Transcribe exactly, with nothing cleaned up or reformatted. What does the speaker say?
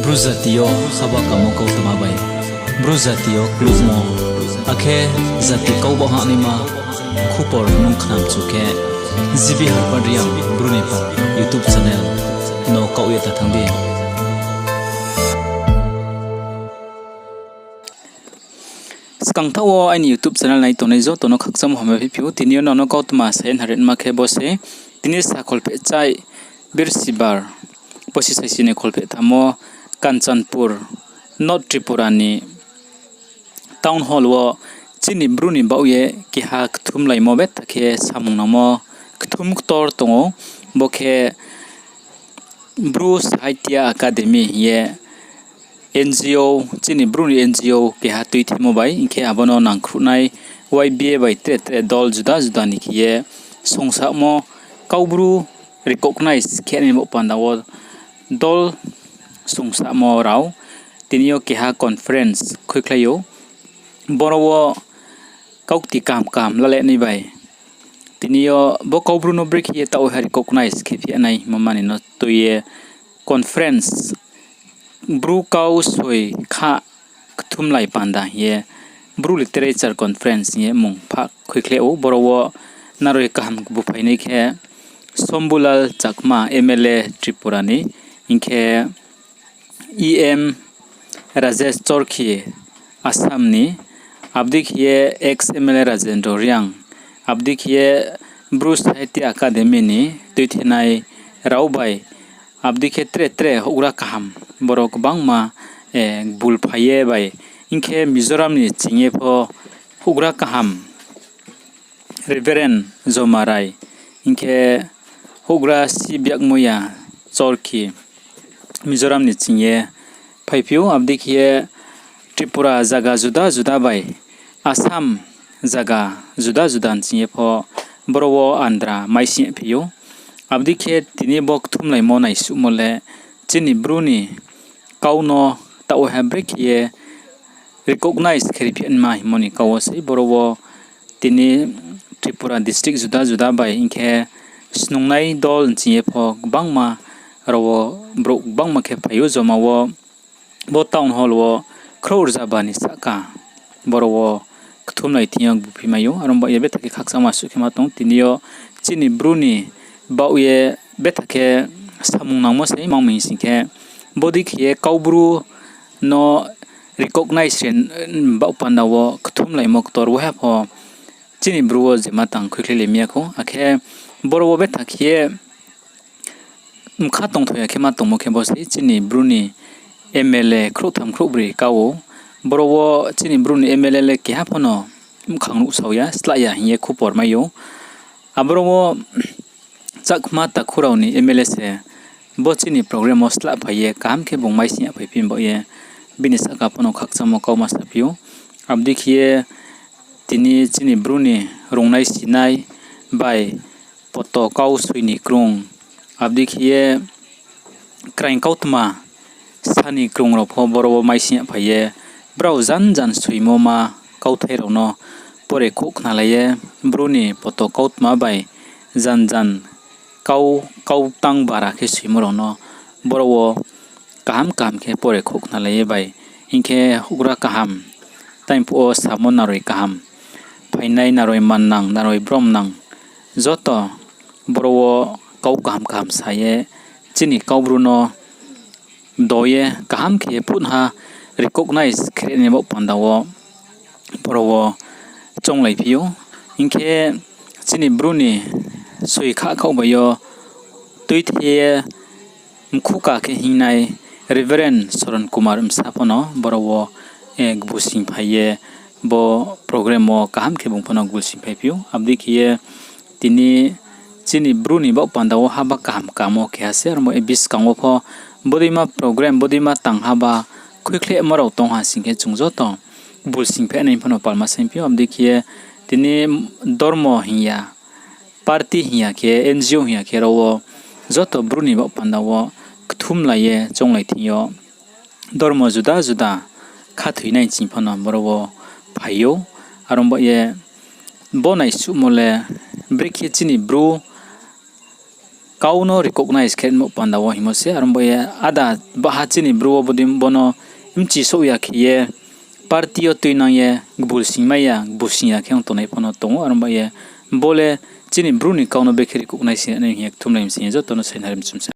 Bru jati yo haba kamo kautma bai Bru jati yo klummo, akhe jati kau baoh hahnaima khupor nung khnamchu khe, G B Harpad Reang Bru ni pal YouTube channel no kaoh ye ta thanng di. Skangthaoh wo aini YouTube channel nai tongnai joto no khakchangmo hambai phi ou. Tini yo nono kautma sa ye narinma khe bo se, tini sa kholphehchai Birsibar, bosi saisi ni kholphehtham wo Kanchanpur, North Tripura ni Town Hall wo chini Bru ni baoh ye keha kthumlaimo betha khe samung nangmo kthum ktor tong ou, bo khe Bru Sahitya Academy hing ye N G O, chini Bru ni N G O keha tuithimo bai, hing khe abo no nangkhruhnai Y B A bai tre tre dol juda juda ni khe ye songsaohmo Kaubru recognize khe nai baoh panda wo dol songsaohmo rao tini yo keha conference khuikhlai ou. Boro wo kaukti kaham kaham lale nai bai tini yo bo Kaubru no brekhe ye taoh ha recognize khe phi nai hingmo mani no tui ye conference Bru kau soi kha kthumlai panda hing ye Bru Literature Conference hing ye mmung pha khuikhlai ou. Boro wo naroi kaham kbu phainai khe Sombulal Chakma, M L A Tripura ni, hing khe E M Rajesh Chorkhi, Assam ni, abo dei khe ye ex M L A Rajendra Reang, abo dei khe ye Bru Sahitya Academy ni tuithenai rao bai, abo dei khe tre tre houhgra kaham, boro gbangma, eh, bul phai ye bai, hing khe Mizoram ni ching ye pho houhgra kaham, Reverend Joma Rai, hing khe houhgra Sibiakmoya Chorkhi, Mizoram ni ching ye phaiphi ou, abo dei khe ye Tripura zaga juda juda bai Assam zaga juda juda ni ching ye pho boro wo andra maising phi ou. Abo dei khe tini bo kthumlaimo naisuhmo le chini Bru ni kau no taoh ha brekhe ye recognize khe ri phi nma hingmo ni kau wo sei. Boro wo tini Tripura district juda juda bai hing khe snungnai dol ni ching ye pho gbangma rao wo brouh gbangma khe phai ou joma wo. Bo town hall wo khrouh rzaba ni sahka boro wo kthumlai thing yo kbu phi mai ou. Aro baoh ye betha khe khakchangma suh khe ma tong. Tini yo chini Bru ni baoh ye betha khe samung nangmo se mang mi sing khe, bodei khe ye Kaubru no recognize ri baoh panda wo kthumlaimo ktor waiha pho chini Bru wo je ma tang khuikhlai le mi ya khou. Akhe boro wo betha khe ye mkha tongthoi ya khe ma tongmo khe bo sei chini Bru ni M L A khrouhtham khrouhbroi ka ou. Boro wo chini Bru ni M L A le keha pho no mkhang nuhsao ya, slah ya hing ye khupor mai ou. Aboro wo Chakma takhu rao ni M L A se bo chini program wo slah phai ye kaham khe bung maising ya phaiphi baoh ye bini sahka pho no khakchangmo kau ma saphi ou. Abo dei khe ye tini chini Bru ni rungnai sinai bai poto kau soi ni krung, abo dei khe ye kraing kautma sa ni krung rao pho boro wo maising ya phai ye, brao jan jan soimo ma kauthai rao no pore khouh khnalai ye, Bru ni poto kautma bai jan jan kau, kau tang bara khe soimo rao no boro wo kaham kaham khe pore khouh khnalai ye bai, hing khe houhgra kaham, taiphuh wo samo naroi kaham, phainai naroi mannang, naroi bromnang, joto boro wo kau kaham kaham sa ye chini Kaubru no do ye kaham khe ye phutha recognize khe ri ni baoh panda wo boro wo chounglaiphi ou. Hing khe chini Bru ni soi khah khaoh bai yo tuithe ye mkhuka khe hingnai Reverend Soron Kumar bsa pho no boro wo, eh, gbulsing phai ye bo program wo kaham khe bung pho no gbulsing phaiphi ou. Abo dei khe ye tini chini Bru ni baoh panda wo haba kaham kamo keha se, aro bo buskang wo pho bodeima program, bodeima tang haba khuikhlehmo rao tong ha sing khe chung joto gbulsing phainai pho no palma saingphi ou. Abo dei khe ye tini dormo hing ya, party hing ya khe, N G O hing ya khe, aro wo joto Bru ni baoh panda wo kthumlai ye chounglai thing yo dormo juda juda khathoinai ching pho no boro wo phai ou. Aro baoh ye bo naisuhmo le brekhe chini Bru kau no recognize khe mo panda wo hingmo se, aro ba ye ada baha chini Bru wo bodei bono mchi souh ya khe ye party yo tuinang ye gbul singmai ya, gbul sing ya khe ong tongnai pho no tong ou, aro ba ye bo le chini Bru ni kau no bekhe recognize nai hing ye kthumlai mi sing ye joto no sainari mchum se.